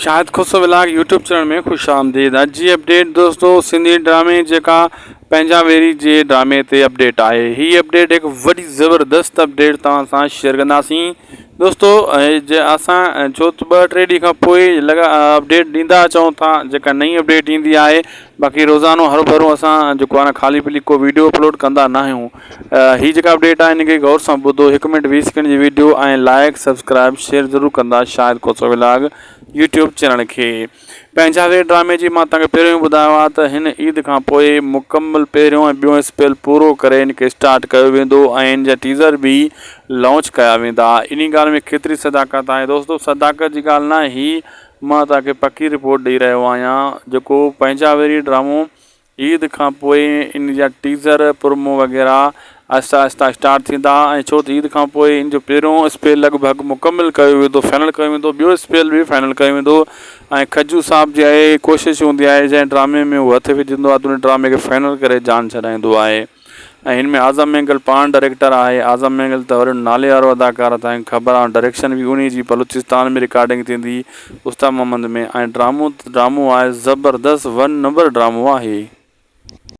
Shahid Khoso vlog YouTube channel ۾ خوش آمديد اڄ جي اپڊيٽ دوستو سنڌي ڊرامي جيڪا پنهنجا ويري جي ڊرامي تي اپڊيٽ آهي هي اپڊيٽ هڪ وڏي زبردست اپڊيٽ توهان سان شيئر ڪنداسين دوستو جي اسان ڇو ته ٻه ٽي ڏينهن کان پوء لڳا اپڊيٽ ڏيندا اچون ٿا جيڪا نئين اپڊيٽ ايندي آهي باقي روزانو هرو ڀرو اسان جيڪو آهي خالي پلي ڪو ويڊيو اپلوڊ ڪندا نه آهيون هي جيڪا اپڊيٽ آهي ان کي غور سان ٻڌو هڪ منٽ 20 سيڪنڊ جي ويڊيو ۽ لائڪ سبسڪرائب شيئر ضرور ڪندا Shahid Khoso vlog YouTube channel کي پنهنجا وير ڊرامي جي مان توهان کي پهريون ئي ٻڌايو آهي ته هن عيد کان پوء مڪمل پهريون ۽ ٻيون اسپيل پورو ڪري ان کي اسٽارٽ ڪيو ويندو ۽ ان جا ٽيزر به لانچ ڪيا ويندا انهي ڳالهه ۾ ڪيتري صداقت آهي دوستو صداقت جي ڳالهه نه هي مان توهان کي پڪي رپورٽ ڏئي رهيو آهيان جيڪو پنهنجا ويري ڊرامو عيد کان پوء ان جا ٽيزر، پرومو وغيره آهسته آهسته اسٽارٽ ٿيندا ۽ ڇو ته عيد کان پوء ان جو پهريون اسپيل لڳ ڀڳ مڪمل ڪيو ويندو فائنل ڪيو ويندو ٻيو اسپيل به فائنل ڪيو ويندو ۽ کجو صاحب جي اهي ڪوشش هوندي آهي جنهن ڊرامي ۾ هو هٿ وجهندو آهي ته ان ڊرامي کي فائنل ڪري جان ڇڏائيندو آهي ۽ هن ۾ اعظم مينگل پاڻ ڊائريڪٽر آهي اعظم مينگل ته وڏو نالي وارو اداڪار آهي توهان کي خبر آهي ڊائريڪشن به انهي جي بلوچستان ۾ رڪارڊنگ ٿيندي استا محمد ۾ ۽ ڊرامو ته ڊرامو آهي زبردست ون نمبر ڊرامو آهي.